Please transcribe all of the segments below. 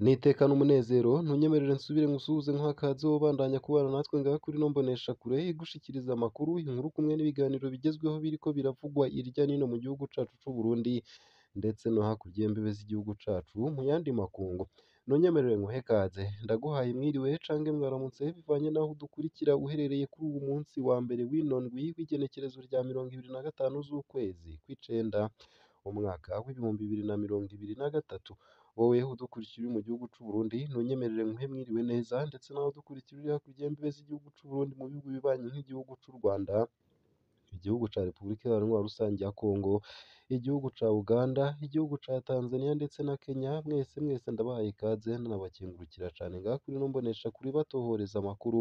N'iteka n'umunezero ntunyemerere nsubire nkusuhuze nkuhe akaze wobandanya kubana natwe ngaha kuri ino mboneshakure igushikiriza amakuru, inkuru kumwe n'ibiganiro bigezweho biriko biravugwa irya nino mu gihugu cacu c'Uburundi ndetse no hakurya y'imbibe z'igihugu cacu mu yandi makungu. Ntunyemerere nkuhe kaze, ndaguhaye mwiriwe canke mwaramutse bivanye n'aho udukurikira uherereye kuri uwu munsi wa mbere w'ino ndwi w'igenekerezo rya 25 z'ukwezi kw'icenda umwaka w'2023. Wowe udukurikira uri mu gihugu c'Uburundi ntunyemerere nkuhe mwiriwe neza, ndetse nawe udukurikira uri hakurya y'imbibe z'igihugu c'Uburundi mu bihugu bibanyi nk'igihugu c'u Rwanda, igihugu ca Repubulika Iharanira Rusangi ya Kongo, igihugu ca Uganda, igihugu ca Tanzania ndetse na Kenya, mwese mwese ndabahaye ikaze nanabakengurukira cane ngaha kuri ino mboneshakure ibatohoreza amakuru,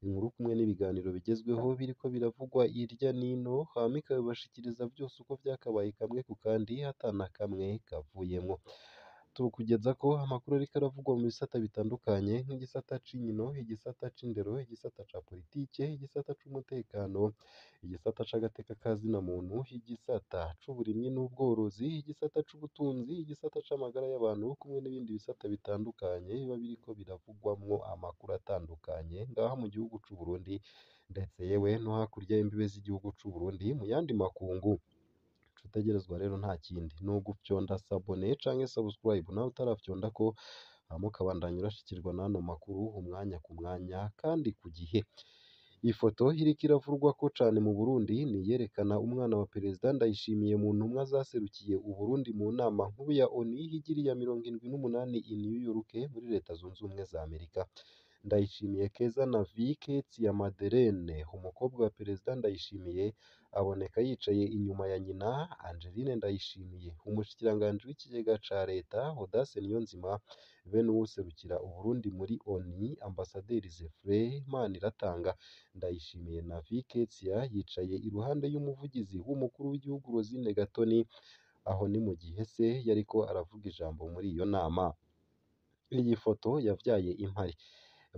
inkuru kumwe n'ibiganiro bigezweho biriko biravugwa irya nino, hama ikabibashikiriza vyose uko vyakabaye kamwe ku kandi ata na kamwe kavuyemwo. Tukugezako amakuru ariko aravugwa mu bisata bitandukanye nk'igisata c'inkino, igisata c'indero, igisata ca politike, igisata c'umutekano, igisata c'agateka ka zina muntu, igisata c'uburimyi n'ubworozi, igisata c'ubutunzi, igisata c'amagara y'abantu kumwe n'ibindi bisata bitandukanye biba biriko biravugwamwo amakuru atandukanye ngaha mu gihugu c'Uburundi ndetse yewe no hakurya y'imbibe z'igihugu c'Uburundi mu yandi makungu. Ico utegerezwa rero nta kindi ni ugufyonda s'abonner canke subscribe nawe utarafyondako, hama ukabandanya urashikirwa n'ano makuru umwanya ku mwanya kandi ku gihe. Ifoto iriko iravugwako cane mu Burundi ni iyerekana umwana wa Perezida Ndayishimiye mu ntumwa zaserukiye Uburundi mu nama nkuru ya ONU igiriya 78 i New York muri Leta Zunze Ubumwe za Amerika. Ndayishimiye Keza Navike Tsiamadeleine, umukobwa wa Perezida Ndayishimiye, aboneka yicaye inyuma ya nyina Angeline Ndayishimiye, umushikiranganji w'ikigega ca leta Audace Niyonzima, be n'uwuserukira Uburundi muri ONU Ambasaderi Zephyrin Maniratanga. Ndayishimiye Navike Tsia yicaye iruhande y'umuvugizi w'umukuru w'igihugu Rosine Gatoni, aho ni mu gihe se yariko aravuga ijambo muri iyo nama. Iyi foto yavyaye impari.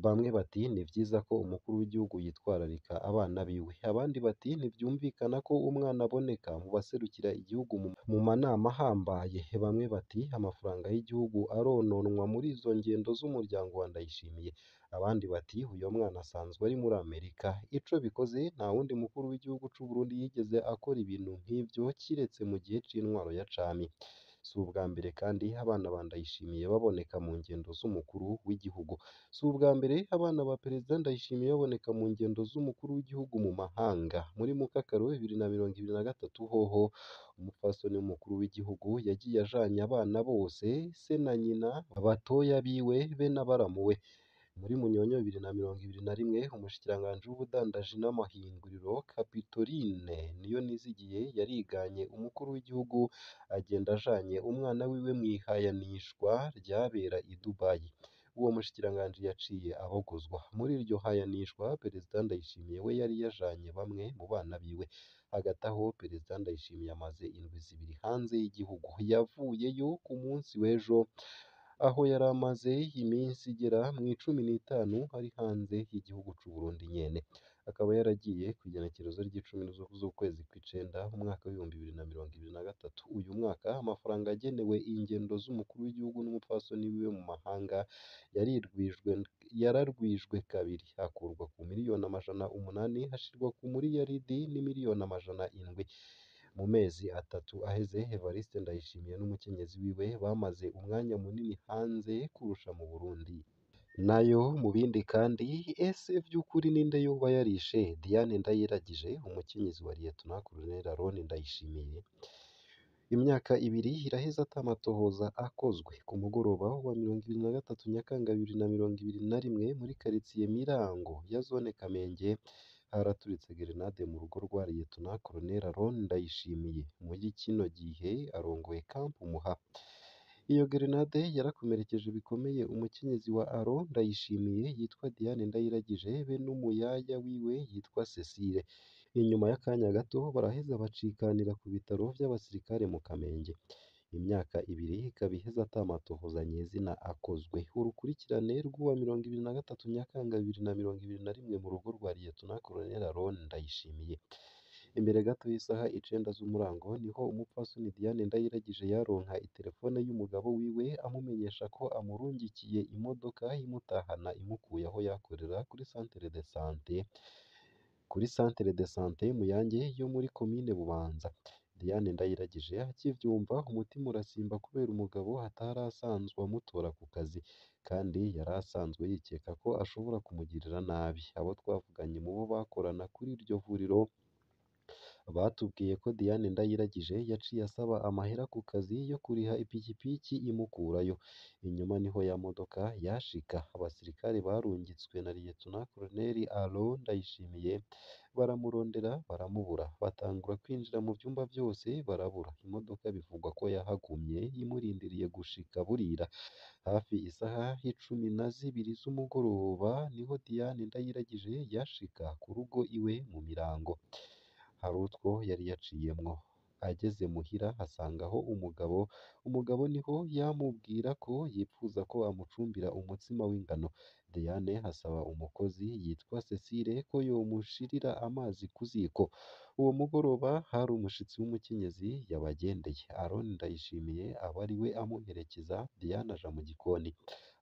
Bamwe bati ni vyiza ko umukuru w'igihugu yitwararika abana biwe, abandi bati ntivyumvikana ko umwana aboneka mu baserukira igihugu mu manama ahambaye, bamwe bati amafaranga y'igihugu arononwa muri izo ngendo z'umuryango wa Ndayishimiye, abandi bati uyo mwana asanzwe ari muri Amerika. Ico bikoze nta wundi mukuru w'igihugu c'Uburundi yigeze akora ibintu nk'ivyo kiretse mu gihe c'intwaro ya cami. Si ubwa mbere kandi abana ba Ndayishimiye baboneka mu ngendo z'umukuru w'igihugu. Si ubwa mbere abana ba Perezida Ndayishimiye baboneka mu ngendo z'umukuru w'igihugu mu mahanga. Muri Mukakaro 2023 hoho umupfasoni w'umukuru w'igihugu yagiye ajanye abana bose, se na nyina, batoya biwe be na baramuwe. Muri Munyonyo 2021 umushikiranganji w'ubudandaji n'amahinguriro Capitoline Niyonizigiye yariganye umukuru w'igihugu agenda ajanye umwana wiwe mw'ihayanishwa ryabera i Dubai. Uwo mushikiranganji yaciye abogozwa. Muri iryo hayanishwa Perezida Ndayishimiye we yari yajanye bamwe mu bana biwe. Hagati aho Perezida Ndayishimiye amaze indwi zibiri hanze y'igihugu. Yavuyeyo ku munsi w'ejo aho yari amaze iminsi igera mw'15 ari hanze y'igihugu c'Uburundi nyene. Akaba yaragiye kw'igenekerezo ry'icumi z'ukwezi kw'icenda umwaka w'2023. Uyu mwaka amafaranga yagenewe ingendo z'umukuru w'igihugu n'umupfasoni wiwe mu mahanga yararwijwe kabiri, akurwa ku miliyoni 800 ashirwa ku muriyaridi n'imiliyoni 700. Mu mezi atatu aheze Evariste Ndayishimiye n'umukenyezi wiwe bamaze umwanya munini hanze kurusha mu Burundi. Nayo mu bindi kandi, ese vy'ukuri ninde yoba yarishe Diane Ndayiragije, umukenyezi wa Lieutenant Colonel Aron Ndayishimiye? Imyaka ibiri iraheze ata matohoza akozwe. Ku mugoroba wa 23 Nyakanga 2021 muri karitiye Mirango ya zone Kamenge haraturitse gerenade mu rugo rwa Lieutenant Colonel Aron Ndayishimiye. Muri kino gihe arongoye Camp Muha. Iyo gerenade yarakomerekeje bikomeye umukenyezi wa Aron Ndayishimiye yitwa Diane Ndayiragije be n'umuyaya wiwe yitwa Cecile. Inyuma y'akanya gato baraheza bacikanira ku bitaro vy'abasirikare mu Kamenge. Imyaka ibiri ikaba iheze ata matohoza nyezina akozwe. Urukurikirane rw'uwa 23 Nyakanga 2021 mu rugo rwa Lieutenant Colonel Aron Ndayishimiye. Imbere gato y'isaha 9 z'umurango niho umupfasoni Diane Ndayiragije yaronka iterefone y'umugabo wiwe amumenyesha ko amurungikiye imodoka imutahana imukuye aho yakorera kuri centre de santé Muyange yo muri komine Bubanza. Diane Ndayiragije akivyumva umutima urasimba kubera umugabo atari asanzwe amutora ku kazi, kandi yari asanzwe yikeka ko ashobora kumugirira nabi. Abo twavuganye mu bo bakorana kuri iryo vuriro batubwiye ko Diane Ndayiragije yaciye asaba amahera ku kazi yo kuriha ipikipiki imukurayo. Inyuma niho ya modoka yashika. Abasirikare barungitswe na Lieutenant Colonel Aaron Ndayishimiye baramurondera baramubura, batangura kwinjira mu vyumba vyose barabura. Imodoka bivugwa ko yahagumye imurindiriye gushika burira. Hafi isaha 12 z'umugoroba niho Diane Ndayiragije yashika ku rugo iwe mu Mirango. Hari utwo yari yaciyemwo. Ageze muhira asangaho umugabo, umugabo niho yamubwira ko yipfuza ko amucumbira umutsima w'ingano. Diane asaba umukozi yitwa Cecile ko yomushirira amazi ku ziko. Uwo mugoroba hari umushitsi w'umukenyezi yabagendeye. Aaron Ndayishimiye aba ariwe amuherekeza, Diane aja mu gikoni.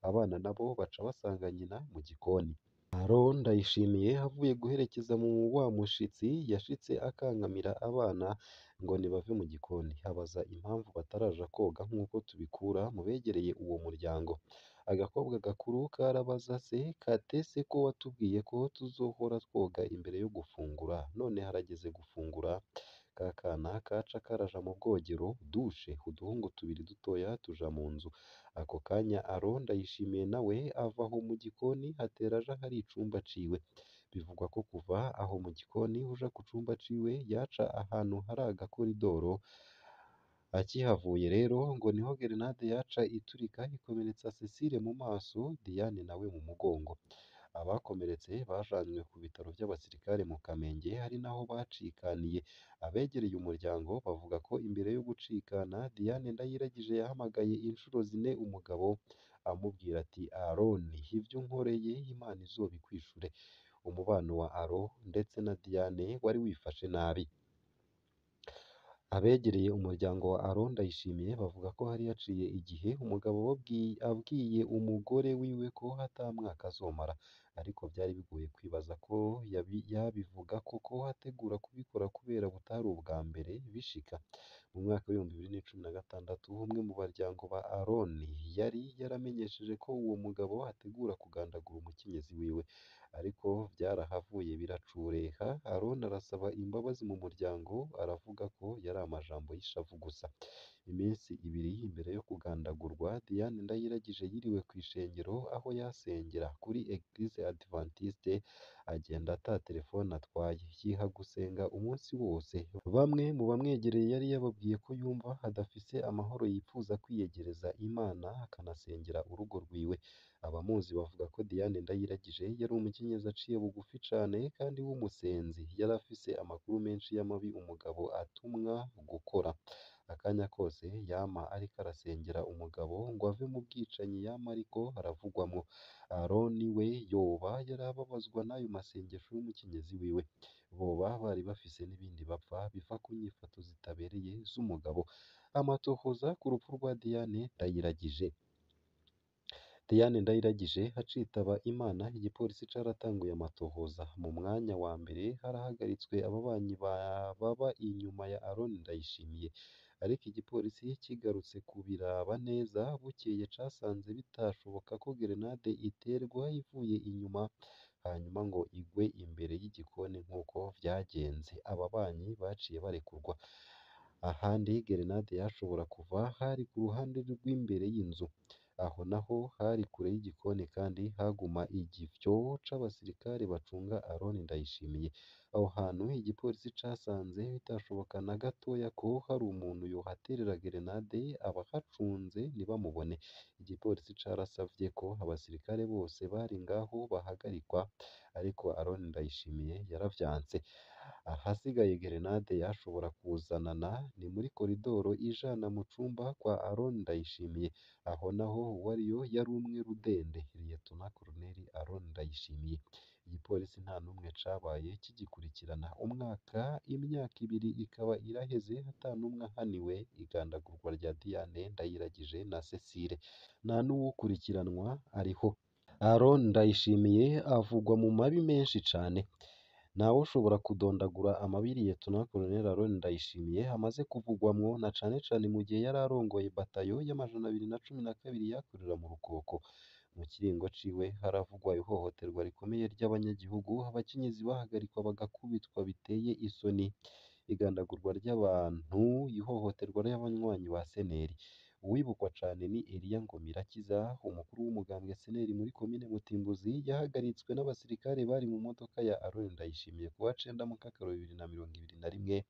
Abana nabo baca basanga nyina mu gikoni. Aaron Ndayishimiye avuye guherekeza mu wa mushitsi yashitse akankamira abana ngo nibave mu gikoni, abaza impamvu bataraja koga nk'uko tubikura mu begereye uwo muryango. Agakobwa gakuru karabaza se kati ese ko watubwiye ko tuzohora twoga imbere yo gufungura, none harageze gufungura? Ka kana kaca karaja mu bwogero dushe, uduhungu tubiri dutoya tuja mu nzu. Ako kanya Aaron Ndayishimiye nawe ava aho mu gikoni atera aja ahari icumba ciwe. Bivugwa ko kuva aho mu gikoni uja ku cumba ciwe yaca ahantu hari agakoridoro. Akihavuye rero ngo niho gerenade yaca iturika ikomeretsa Cecile mu maso, Diane nawe mu mugongo. Abakomeretse bajanywe ku bitaro vy'abasirikare mu Kamenge ari naho bacikaniye. Abegereye umuryango bavuga ko imbere yo gucikana Diane Ndayiragije yahamagaye inshuro zine umugabo amubwira ati Aaron ivyo unkoreye Imana izobikwishure. Umubano wa Aaron ndetse na Diane wari wifashe nabi. Abegereye umuryango wa Aaron Ndayishimiye bavuga ko hari haciye igihe umugabo abwiye umugore wiwe ko ata mwaka azomara, ariko vyari bigoye kwibaza ko yabivuga koko ategura kubikora kubera butari ubwa mbere bishika. Mu mwaka w'2016 umwe mu baryango ba Aaron yari yaramenyesheje ko uwo mugabo ategura kugandagura umukenyezi wiwe, ariko vyarahavuye biracureha. Aaron arasaba imbabazi mu muryango, aravuga ko yari amajambo y'ishavu gusa. Iminsi ibiri imbere yo kugandagurwa, Diane Ndayiragije yiriwe kw'ishengero aho yasengera kuri Eglise Adventiste, agenda ata terefone atwaye, yiha gusenga umunsi wose. Bamwe mu bamwegereye yari yababwiye ko yumva adafise amahoro yipfuza kwiyegereza Imana akanasengera urugo rwiwe. Abamuzi bavuga ko Diane Ndayiragije yari umukenyezi aciye bugufi cane kandi w'umusenzi. Yari afise amakuru menshi y'amabi umugabo atumwa gukora. Akanya kose yama ariko arasengera umugabo ngo ave mu bwicanyi yama ariko aravugwamwo. Aaron we yoba yarababazwa n'ayo masengesho y'umukenyezi wiwe. Boba bari bafise n'ibindi bapfa biva ku nyifato zitabereye z'umugabo. Amatohoza ku rupfu rwa Diane Ndayiragije. Diane Ndayiragije acitaba Imana, igipolisi caratanguye amatohoza. Mu mwanya wa mbere harahagaritswe ababanyi baba inyuma ya Aaron Ndayishimiye, ariko igipolisi kigarutse kubiraba neza bukeye casanze bitashoboka ko gerenade iterwa ivuye inyuma hanyuma ngo igwe imbere y'igikoni nk'uko vyagenze. Ababanyi baciye barekurwa. Ahandi gerenade yashobora kuva hari ku ruhande rw'imbere y'inzu. Aho naho hari kure y'igikoni kandi haguma igifyo c'abasirikare bacunga Aaron Ndayishimiye. Aho hantu igipolisi casanze bitashoboka na gatoya ko hari umuntu yohaterera gerenade abahacunze ntibamubone. Igipolisi carasavye ko abasirikare bose bari ngaho bahagarikwa, ariko Aaron Ndayishimiye yaravyanse. Ahasigaye gerenade yashobora kuzanana ni muri koridoro ijana mu cumba kwa Aaron Ndayishimiye. Aho naho uwariyo yari umwe rudende, Lieutenant Colonel Aaron Ndayishimiye. Igipolisi nta n'umwe cabaye kigikurikirana. Umwaka, imyaka ibiri ikaba iraheze ata n'umwe ahaniwe igandagurwa rya Diane Ndayiragije na Cecile. Nta n'uwukurikiranwa ariho. Aaron Ndayishimiye avugwa mu mabi menshi cane. Ntawoshobora kudondagura amabi Liyetona Koloneli Aaron Ndayishimiye amaze kuvugwamwo, na cane cane mu gihe yari arongoye batayo y'212 yakorera mu Rukoko. Mu kiringo ciwe haravugwa ihohoterwa rikomeye ry'abanyagihugu, abakenyezi bahagarikwa bagakubitwa biteye isoni, igandagurwa ry'abantu, ihohoterwa ry'abanywanyi ba Seneri. Uwibukwa cane ni Eliya Ngomirakiza, umukuru w'umugambwe Seneri muri komine Mutimbuzi, yahagaritswe n'abasirikare bari mu modoka ya Aaron Ndayishimiye kuwa cenda Mukakaro 2021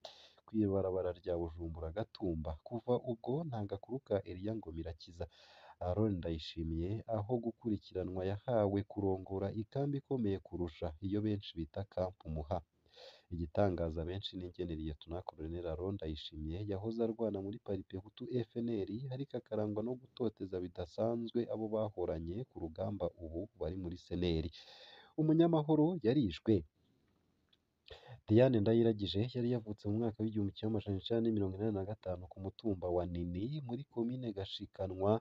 kw'ibarabara rya Bujumbura Gatumba. Kuva ubwo nta gakuru ka Eliya Ngomirakiza. Aaron Ndayishimiye aho gukurikiranwa yahawe kurongora ikambi ikomeye kurusha iyo benshi bita Camp Muha. Igitangaza benshi n'ingene Liyetona Koloneli Aaron Ndayishimiye yahoze arwana muri Paripehutu FNL, ariko akarangwa no gutoteza bidasanzwe abo bahoranye ku rugamba ubu bari muri Seneri. Umunyamahoro yarishwe. Diane Ndayiragije yari yavutse mu mwaka w'1985 ku mutumba wa Nini muri komine Gashikanwa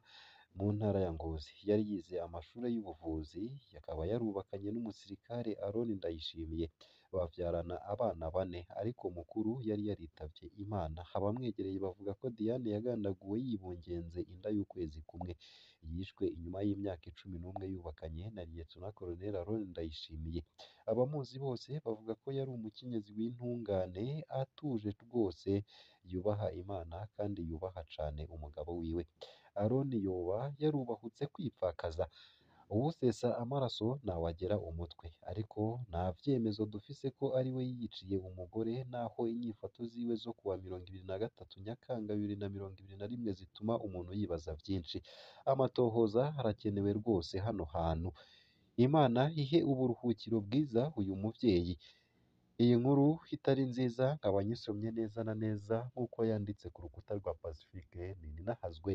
mu ntara ya Ngozi. Yari yize amashure y'ubuvuzi, akaba yarubakanye n'umusirikare Aaron Ndayishimiye. Bavyarana abana bane, ariko mukuru yari yaritavye Imana. Abamwegereye bavuga ko Diane yagandaguwe yibungenze inda y'ukwezi kumwe. Yishwe inyuma y'imyaka 11 yubakanye na Liyetona Koloneli Aaron Ndayishimiye. Abamuzi bose bavuga ko yari umukenyezi w'intungane, atuje rwose, yubaha Imana kandi yubaha cane umugabo wiwe. Aaron yoba yarubahutse kwipfakaza. Uwusesa amaraso ntawagera umutwe, ariko nta vyemezo dufise ko ari we yiyiciye umugore, naho inyifato ziwe zo kuwa 23 Nyakanga 2021 zituma umuntu yibaza vyinshi. Amatohoza arakenewe rwose hano hantu. Imana ihe uburuhukiro bwiza uyu muvyeyi. Iyi nkuru itari nziza nkaba nyisomye neza na neza nk'uko yanditse ku rukuta rwa Pacifique Nininahazwe.